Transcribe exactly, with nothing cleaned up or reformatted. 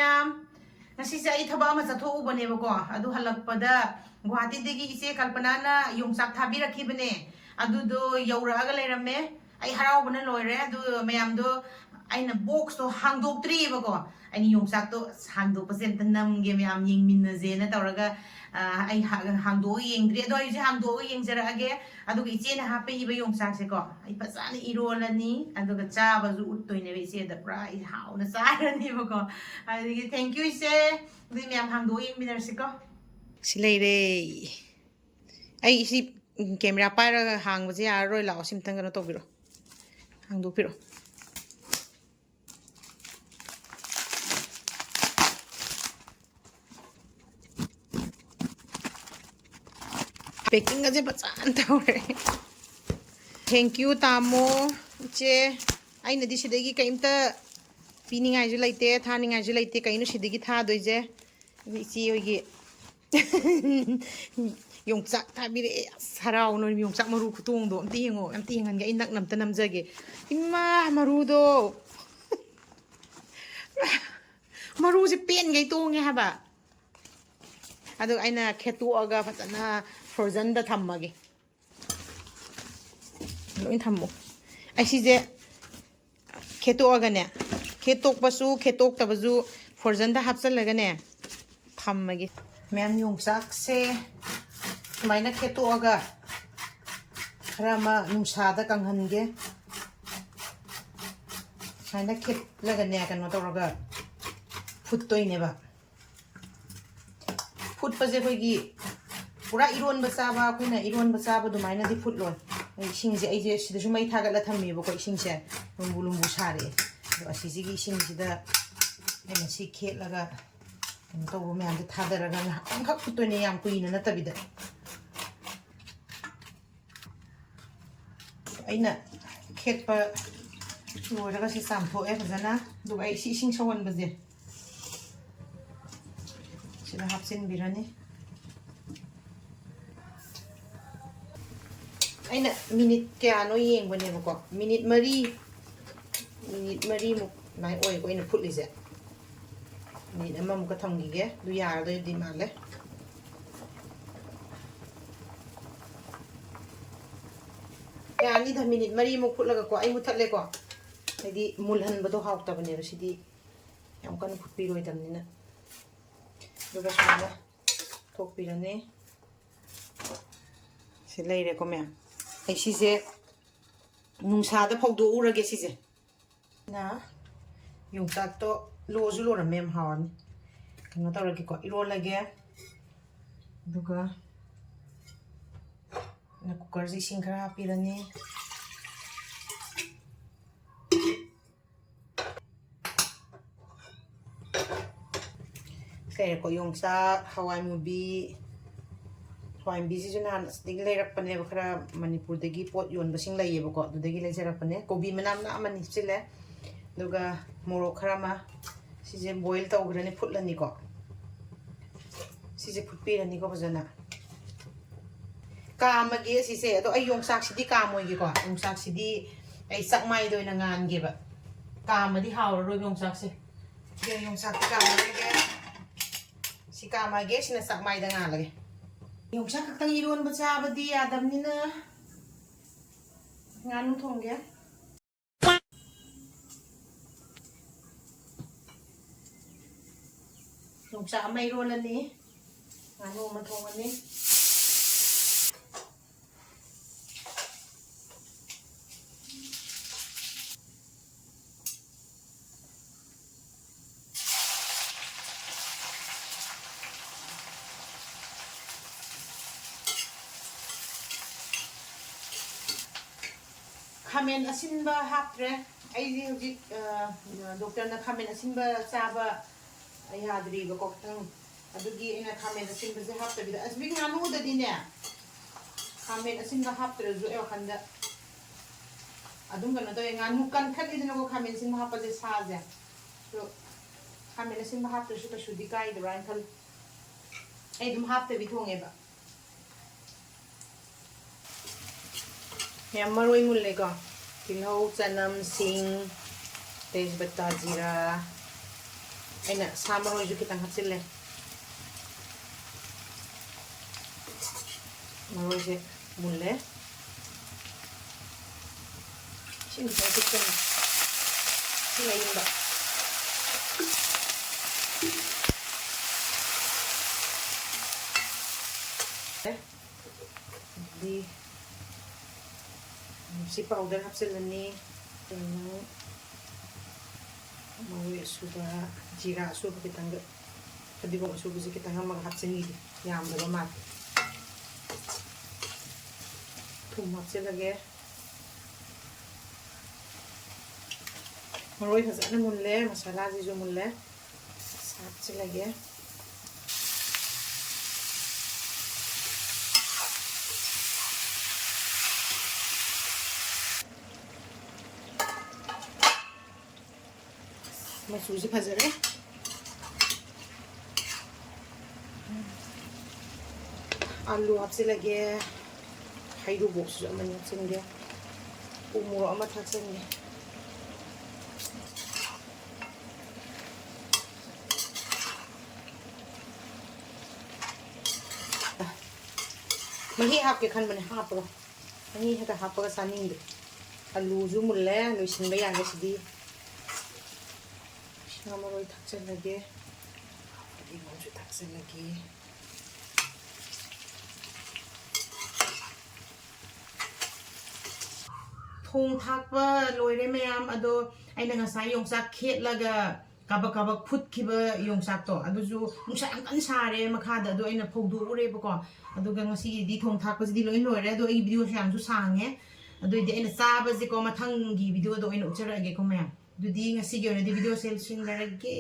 ꯃꯌꯥꯝ, ꯉꯁꯤꯁꯦ ꯑꯩ ꯊꯕꯛ ꯑꯃ ꯆꯠꯊꯣꯛꯎꯕꯅꯦꯕꯀꯣ꯫ ꯑꯗꯨ ꯍꯜꯂꯛꯄꯗ ꯒꯨꯋꯥꯍꯥꯇꯤꯗꯒꯤ ꯏꯆꯦ ꯀꯜꯄꯅꯥꯅ ꯌꯣꯡꯆꯥꯛ ꯊꯥꯕꯤꯔꯛꯈꯤꯕꯅꯦ꯫ ꯑꯗꯨꯗꯣ ꯌꯧꯔꯛꯑꯒ ꯂꯩꯔꯝꯃꯦ꯫ ꯑꯩ ꯍꯔꯥꯎꯕꯅ ꯂꯣꯏꯔꯦ꯫ ꯑꯗꯨ ꯃꯌꯥꯝꯗꯣ, ꯑꯩꯅ ꯕꯣꯛꯁꯇꯣ ꯍꯥꯡꯗꯣꯛꯇ꯭ꯔꯤꯑꯕꯀꯣ꯫ ꯑꯩꯅ ꯌꯣꯡꯆꯥꯛꯇꯣ ꯑꯁ ꯍꯥꯡꯗꯣꯛꯄꯁꯦ ꯑꯝꯇ ꯅꯝꯒꯦ ꯃꯌꯥꯝ ꯌꯦꯡꯃꯤꯟꯅꯁꯦꯅ ꯇꯧꯔꯒ, ꯑ, ꯑꯩ ꯍꯥ-, ꯍꯥꯡꯗꯣꯛꯑꯒ ꯌꯦꯡꯗ꯭ꯔꯤ꯫ ꯑꯗꯣ ꯑꯩꯁꯦ ꯍꯥꯡꯗꯣꯛꯑꯒ ꯌꯦꯡꯖꯔꯛꯑꯒꯦ꯫ ꯑꯗꯨꯒ ꯏꯆꯦꯅ ꯍꯥꯞꯄꯛꯏꯕ ꯌꯣꯡꯆꯥꯛꯁꯦꯀꯣ, ꯑꯩ ꯐꯖꯅ ꯏꯔꯣꯜꯂꯅꯤ, ꯑꯗꯨꯒ ꯆꯥꯕꯁꯨ ꯎꯠꯇꯣꯏꯅꯦꯕ ꯏꯆꯦꯗ꯫ ꯄꯨꯔꯥ ꯑꯩ ꯍꯥꯎꯅ ꯆꯥꯔꯅꯦꯕꯀꯣ꯫ ꯑꯗꯨꯗꯒꯤ thank you ꯏꯆꯦ꯫ ꯑꯗꯨꯗꯤ ꯃꯌꯥꯝ ꯍꯥꯡꯗꯣꯛꯑ ꯌꯦꯡꯃꯤꯟꯅꯔꯁꯤꯀꯣ꯫ ꯁꯤ ꯂꯩꯔꯦ꯫ ꯑꯩ ꯁꯤ ꯀꯦꯃꯦꯔꯥ ꯄꯥꯏꯔꯒ ꯍꯥꯡꯕꯁꯦ ꯌꯥꯔꯔꯣꯏ꯫ ꯂꯥꯛꯑꯣ, ꯁꯤ ꯑꯝꯇꯪ ꯀꯩꯅꯣ ꯇꯧꯕꯤꯔꯣ, ꯍꯥꯡꯗꯣꯛꯄꯤꯔꯣ꯫ ꯄꯦꯀꯤꯡꯒꯁꯦ ꯐꯖꯅ ꯇꯧꯔꯦ꯫ Thank you ꯇꯥꯃꯣ, ꯏꯆꯦ꯫ ꯑꯩꯅꯗꯤ ꯁꯤꯗꯒꯤ ꯀꯩꯝꯇ ꯄꯤꯅꯤꯡꯉꯥꯏꯁꯨ ꯂꯩꯇꯦ, ꯊꯥꯅꯤꯡꯉꯥꯏꯁꯨ ꯂꯩꯇꯦ꯫ ꯀꯩꯅꯣ ꯁꯤꯗꯒꯤ ꯊꯥꯗꯣꯏꯁꯦ? ꯑꯗꯨ ꯏꯆꯦ ꯍꯣꯏꯒꯤ ꯌꯣꯡꯆꯥꯛ ꯊꯥꯕꯤꯔꯛꯑꯦ꯫ ꯑꯁ, ꯍꯔꯥꯎꯅ ꯌꯣꯡꯆꯥꯛ ꯃꯔꯨ ꯈꯨꯇꯣꯡꯗꯣ ꯑꯝꯇ ꯌꯦꯡꯉꯣ, ꯑꯝꯇ ꯌꯦꯡꯍꯟꯒꯦ꯫ ꯑꯩ ꯅꯛꯅ ꯑꯝꯇ ꯅꯝꯖꯒꯦ꯫ ꯏꯃꯥ, ꯃꯔꯨꯗꯣ! ꯃꯔꯨꯁꯦ ꯄꯦꯟꯈꯩ ꯇꯣꯡꯉꯦ ꯍꯥꯏꯕ꯫ ꯑꯗꯨꯒ ꯑꯩꯅ ꯈꯦꯠꯇꯣꯛꯑꯒ ꯐꯖꯅ ꯐ꯭ꯔꯣꯖꯟꯗ ꯊꯝꯃꯒꯦ꯫ ꯂꯣꯏ ꯊꯝꯃꯣ꯫ ꯑꯩ ꯁꯤꯁꯦ ꯈꯦꯠꯇꯣꯛꯑꯒꯅꯦ, ꯈꯦꯠꯇꯣꯛꯄꯁꯨ ꯈꯦꯠꯇꯣꯛꯇꯕꯁꯨ ꯐ꯭ꯔꯣꯖꯟꯗ ꯍꯥꯞꯆꯜꯂꯒꯅꯦ ꯊꯝꯃꯒꯦ꯫ ꯃꯌꯥꯝ, ꯌꯣꯡꯆꯥꯛꯁꯦ ꯁꯨꯃꯥꯏꯅ ꯈꯦꯠꯇꯣꯛꯑꯒ ꯈꯔ ꯑꯃ ꯅꯨꯡꯁꯥꯗ ꯀꯪꯍꯟꯒꯦ꯫ ꯁꯨꯃꯥꯏꯅ ꯈꯦꯠꯂꯒꯅꯦ, ꯀꯩꯅꯣ ꯇꯧꯔꯒ ꯐꯨꯠꯇꯣꯏꯅꯦꯕ꯫ ꯐꯨꯠꯄꯁꯦ ꯑꯩꯈꯣꯏꯒꯤ ꯄꯨꯔꯥ ꯏꯔꯣꯟꯕ ꯆꯥꯕ, ꯑꯩꯈꯣꯏꯅ ꯏꯔꯣꯟꯕ ꯆꯥꯕ ꯑꯗꯨꯃꯥꯏꯅꯗꯤ ꯐꯨꯠꯂꯣꯏ꯫ ꯑꯩ ꯏꯁꯤꯡꯁꯦ, ꯑꯩꯁꯦ ꯁꯤꯗꯁꯨ ꯃꯩ ꯊꯥꯒꯠꯂ ꯊꯝꯃꯦꯕꯀꯣ꯫ ꯏꯁꯤꯡꯁꯦ ꯂꯨꯝꯕꯨ ꯂꯨꯝꯕꯨ ꯁꯥꯔꯛꯑꯦ꯫ ꯑꯗꯣ ꯑꯁꯤꯁꯤꯒꯤ ꯏꯁꯤꯡꯁꯤꯗ ꯑꯩꯅ ꯁꯤ ꯈꯦꯠꯂꯒ ꯀꯩꯅꯣ ꯇꯧꯕ ꯃꯌꯥꯝꯁꯦ ꯊꯥꯗꯔꯒ ꯉꯥꯏꯍꯥꯛꯇꯪꯈꯛ ꯐꯨꯠꯇꯣꯏꯅꯦ, ꯌꯥꯝ ꯀꯨꯏꯅ ꯅꯠꯇꯕꯤꯗ꯫ ꯑꯩꯅ ꯈꯦꯠꯄ ꯂꯣꯏꯔꯒ ꯁꯤ ꯆꯥꯝꯊꯣꯛꯑꯦ ꯐꯖꯅ꯫ ꯑꯗꯨꯒ ꯑꯩ ꯁꯤ ꯏꯁꯤꯡ ꯁꯧꯍꯟꯕꯁꯦ ꯁꯤꯗ ꯍꯥꯞꯆꯤꯟꯕꯤꯔꯅꯤ꯫ ꯑꯩꯅ ꯃꯤꯅꯤꯠ ꯀꯌꯥꯅꯣ ꯌꯦꯡꯕꯅꯦꯕꯀꯣ, ꯃꯤꯅꯤꯠ ꯃꯔꯤ, ꯃꯤꯅꯤꯠ ꯃꯔꯤꯃꯨꯛ ꯑꯗꯨꯃꯥꯏꯅ ꯑꯣꯏꯀꯣ ꯑꯩꯅ ꯐꯨꯠꯂꯤꯁꯦ꯫ ꯃꯤꯅꯤꯠ ꯑꯃꯃꯨꯛꯀ ꯊꯝꯈꯤꯒꯦ꯫ ꯑꯗꯨ ꯌꯥꯔꯗꯣꯏꯗꯤ ꯃꯥꯜꯂꯦ꯫ ꯌꯥꯅꯤꯗ, ꯃꯤꯅꯤꯠ ꯃꯔꯤꯃꯨꯛ ꯐꯨꯠꯂꯒꯀꯣ, ꯑꯩ ꯃꯨꯊꯠꯂꯦꯀꯣ꯫ ꯍꯥꯏꯗꯤ ꯃꯨꯜꯍꯟꯕꯗꯣ ꯍꯥꯎꯇꯕꯅꯦꯕ ꯁꯤꯗꯤ, ꯌꯥꯝ ꯀꯟꯅ ꯐꯨꯠꯄꯤꯔꯣꯏꯗꯕꯅꯤꯅ꯫ ꯑꯗꯨꯒ ꯁꯨꯃꯥꯏꯅ ꯊꯣꯛꯄꯤꯔꯅꯤ꯫ ꯁꯤ ꯂꯩꯔꯦꯀꯣ ꯃꯌꯥꯝ꯫ ꯑꯩ ꯁꯤꯁꯦ ꯅꯨꯡꯁꯥꯗ ꯐꯧꯗꯣꯛꯎꯔꯒꯦ ꯁꯤꯁꯦ꯫ ꯅ ꯌꯣꯡꯆꯥꯛꯇꯣ ꯂꯣꯁꯨ ꯂꯣꯔꯝꯃꯦ, ꯌꯥꯝ ꯍꯥꯎꯔꯅꯤ꯫ ꯀꯩꯅꯣ ꯇꯧꯔꯒꯦꯀꯣ, ꯏꯔꯣꯜꯂꯒꯦ꯫ ꯑꯗꯨꯒ ꯀꯨꯀꯔꯁꯦ ꯏꯁꯤꯡ ꯈꯔ ꯍꯥꯞꯄꯤꯔꯅꯤ꯫ ꯂꯩꯔꯦꯀꯣ, ꯌꯣꯡꯆꯥꯛ, ꯍꯋꯥꯏ ꯃꯨꯕꯤ꯫ ꯍꯋꯥꯏ ꯃꯨꯕꯤꯁꯤꯁꯨ ꯅꯍꯥꯟ ꯑꯁꯤꯗꯒꯤ ꯂꯩꯔꯛꯄꯅꯦꯕ, ꯈꯔ ꯃꯅꯤꯄꯨꯔꯗꯒꯤ ꯄꯣꯠ ꯌꯣꯟꯕꯁꯤꯡ ꯂꯩꯌꯦꯕꯀꯣ, ꯑꯗꯨꯗꯒꯤ ꯂꯩꯖꯔꯛꯄꯅꯦ꯫ ꯀꯣꯕꯤ ꯃꯅꯥ ꯃꯅꯥ ꯑꯃꯅꯤ ꯍꯥꯞꯆꯤꯜꯂꯦ, ꯑꯗꯨꯒ ꯃꯣꯔꯣꯛ ꯈꯔ ꯑꯃ꯫ ꯁꯤꯁꯦ ꯕꯣꯏꯜ ꯇꯧꯈ꯭ꯔꯅꯤ, ꯐꯨꯠꯂꯅꯤꯀꯣ꯫ ꯁꯤꯁꯦ ꯐꯨꯠꯄꯤꯔꯅꯤꯀꯣ ꯐꯖꯅ꯫ ꯀꯥꯝꯃꯒꯦ ꯁꯤꯁꯦ꯫ ꯑꯗꯣ ꯑꯩ ꯌꯣꯡꯆꯥꯛꯁꯤꯗꯤ ꯀꯥꯝꯃꯣꯏꯒꯦꯀꯣ꯫ ꯌꯣꯡꯆꯥꯛꯁꯤꯗꯤ ꯑꯩ ꯆꯥꯛꯃꯥꯏꯗ ꯑꯣꯏꯅ ꯉꯥꯟꯒꯦꯕ꯫ ꯀꯥꯝꯃꯗꯤ ꯍꯥꯎꯔꯔꯣꯏꯕ ꯌꯣꯡꯆꯥꯛꯁꯦ꯫ ꯁꯤꯒ ꯌꯣꯡꯆꯥꯛꯇꯤ ꯀꯥꯝꯃꯔꯣꯏꯒꯦ꯫ ꯁꯤ ꯀꯥꯝꯃꯒꯦ, ꯁꯤꯅ ꯆꯥꯛꯃꯥꯏꯗ ꯉꯥꯜꯂꯒꯦ꯫ ꯌꯣꯡꯆꯥꯛ ꯈꯛꯇꯪ ꯏꯔꯣꯟꯕ ꯆꯥꯕꯗꯤ ꯌꯥꯗꯕꯅꯤꯅ ꯉꯥꯅꯨ ꯊꯣꯡꯒꯦ꯫ ꯌꯣꯡꯆꯥꯛ ꯑꯃ ꯏꯔꯣꯜꯂꯅꯤ, ꯉꯥꯅꯨ ꯑꯃ ꯊꯣꯡꯉꯅꯤ꯫ ꯈꯥꯃꯦꯟ ꯑꯁꯤꯟꯕ ꯍꯥꯞꯇ꯭ꯔꯦ꯫ ꯑꯩꯗꯤ ꯍꯧꯖꯤꯛ, ꯑ, ꯗꯣꯛꯇꯔꯅ ꯈꯥꯃꯦꯟ ꯑꯁꯤꯟꯕ ꯆꯥꯕ ꯌꯥꯗ꯭ꯔꯤꯕꯀꯣ, ꯈꯤꯇꯪ꯫ ꯑꯗꯨꯒꯤ ꯑꯩꯅ ꯈꯥꯃꯦꯟ ꯑꯁꯤꯟꯕꯁꯦ ꯍꯥꯞꯇꯕꯤꯗ, ꯑꯁ, ꯉꯥꯅꯨꯗꯗꯤꯅꯦ, ꯈꯥꯃꯦꯟ ꯑꯁꯤꯟꯕ ꯍꯥꯞꯇ꯭ꯔꯁꯨ ꯑꯩ ꯋꯥꯈꯟꯗ ꯑꯗꯨꯝ ꯀꯩꯅꯣ ꯇꯧꯋꯦ, ꯉꯥꯅꯨ ꯀꯟꯈꯠꯂꯤꯗꯅꯀꯣ ꯈꯥꯃꯦꯟ ꯑꯁꯤꯟꯕ ꯍꯥꯞꯄꯁꯦ, ꯁꯥꯁꯦ꯫ ꯑꯗꯣ ꯈꯥꯃꯦꯟ ꯑꯁꯤꯟꯕ ꯍꯥꯞꯇ꯭ꯔꯁꯨ ꯀꯩꯁꯨꯗꯤ ꯀꯥꯏꯗꯕ꯭ꯔꯥ ꯍꯥꯏꯅ ꯈꯜꯂꯤ꯫ ꯑꯩ ꯑꯗꯨꯝ ꯍꯥꯞꯇꯕꯤ ꯊꯣꯡꯉꯦꯕ꯫ ꯌꯥꯝ ꯃꯔꯣꯏ ꯃꯨꯜꯂꯦꯀꯣ꯫ ꯇꯤꯜꯍꯧ, ꯆꯅꯝ, ꯁꯤꯡ, ꯇꯦꯖꯄꯇꯥ, ꯖꯤꯔꯥ, ꯑꯩꯅ ꯁꯥ ꯃꯔꯣꯏꯁꯨ ꯈꯤꯇꯪ ꯍꯥꯞꯆꯤꯜꯂꯦ꯫ ꯃꯔꯣꯏꯁꯦ ꯃꯨꯜꯂꯦ꯫ ꯏꯁꯤꯡ ꯈꯤꯇꯪ ꯊꯤꯠꯆꯜꯂꯦ꯫ ꯏꯁꯤꯡ ꯑꯏꯪꯕ꯫ ꯑꯗꯨꯗꯤ ꯁꯤ powder ꯍꯥꯞꯆꯤꯜꯂꯅꯤ꯫ ꯀꯩꯅꯣ, ꯃꯔꯣꯏ ꯑꯁꯨꯕ, ꯖꯤꯔꯥ ꯑꯁꯨꯕ ꯈꯤꯇꯪꯒ, ꯐꯗꯤꯒꯣꯝ ꯑꯁꯨꯕꯁꯦ ꯈꯤꯇꯪ ꯑꯃꯒ ꯍꯥꯞꯆꯤꯟꯈꯤꯒꯦ, ꯌꯥꯝꯗꯕ ꯃꯥꯜꯂꯦ꯫ ꯊꯨꯝ ꯍꯥꯞꯆꯤꯜꯂꯒꯦ꯫ ꯃꯔꯣꯏ ꯐꯖꯅ ꯃꯨꯜꯂꯦ, ꯃꯁꯥꯂꯥꯁꯤꯁꯨ ꯃꯨꯜꯂꯦ꯫ ꯍꯥꯞꯆꯤꯜꯂꯒꯦ꯫ ꯃꯆꯨꯁꯦ ꯐꯖꯔꯦ꯫ ꯑꯂꯨ ꯍꯥꯞꯆꯤꯜꯂꯒꯦ꯫ ꯍꯩꯔꯨꯕꯣꯛꯁꯤꯁꯨ ꯑꯃꯅꯤ ꯍꯥꯞꯆꯤꯟꯒꯦ꯫ ꯎ ꯃꯣꯔꯣꯛ ꯑꯃ ꯊꯥꯛꯆꯤꯟꯒꯦ꯫ ꯃꯍꯤ ꯍꯥꯞꯀꯦ ꯈꯟꯕꯅꯦ, ꯍꯥꯞꯄꯔꯣꯏ꯫ ꯃꯍꯤ ꯍꯦꯛꯇ ꯍꯥꯞꯄꯒ ꯆꯥꯅꯤꯡꯗꯦ꯫ ꯑꯂꯨꯁꯨ ꯃꯨꯜꯂꯦ, ꯂꯣꯏꯁꯤꯟꯕ ꯌꯥꯔꯦ ꯁꯤꯗꯤ꯫ ꯁꯥ ꯃꯔꯣꯏ ꯊꯥꯛꯆꯜꯂꯒꯦ꯫ ꯐꯗꯤꯒꯣꯝꯁꯨ ꯊꯥꯛꯆꯜꯂꯒꯦ꯫ ꯊꯣꯡ ꯊꯥꯛꯄ ꯂꯣꯏꯔꯦ ꯃꯌꯥꯝ꯫ ꯑꯗꯣ ꯑꯩꯅ ꯉꯁꯥꯏ ꯌꯣꯡꯆꯥꯛ ꯈꯦꯠꯂꯒ ꯀꯥꯕꯛ ꯀꯥꯕꯛ ꯐꯨꯠꯈꯤꯕ ꯌꯣꯡꯆꯥꯛꯇꯣ, ꯑꯗꯨꯁꯨ ꯅꯨꯡꯁꯥ ꯌꯥꯝ ꯀꯟꯅ ꯁꯥꯔꯦ ꯃꯈꯥꯗ, ꯑꯗꯣ ꯑꯩꯅ ꯐꯧꯗꯣꯛꯎꯔꯦꯕꯀꯣ꯫ ꯑꯗꯨꯒ ꯉꯁꯤꯒꯤꯗꯤ ꯊꯣꯡ ꯊꯥꯛꯄꯁꯤꯗꯤ ꯂꯣꯏ ꯂꯣꯏꯔꯦ꯫ ꯑꯗꯣ ꯑꯩꯒꯤ videoꯁꯦ ꯌꯥꯝꯁꯨ ꯁꯥꯡꯉꯦ꯫ ꯑꯗꯨꯑꯣꯏꯗꯤ ꯑꯩꯅ ꯆꯥꯕꯁꯦꯀꯣ ꯃꯊꯪꯒꯤ videoꯗ ꯑꯣꯏꯅ ꯎꯠꯆꯔꯛꯑꯒꯦꯀꯣ ꯃꯌꯥꯝ꯫ ꯑꯗꯨꯗꯤ ꯉꯁꯤꯒꯤ ꯑꯣꯏꯅꯗꯤ videoꯁꯦ ꯂꯣꯏꯁꯤꯟꯖꯔꯒꯦ꯫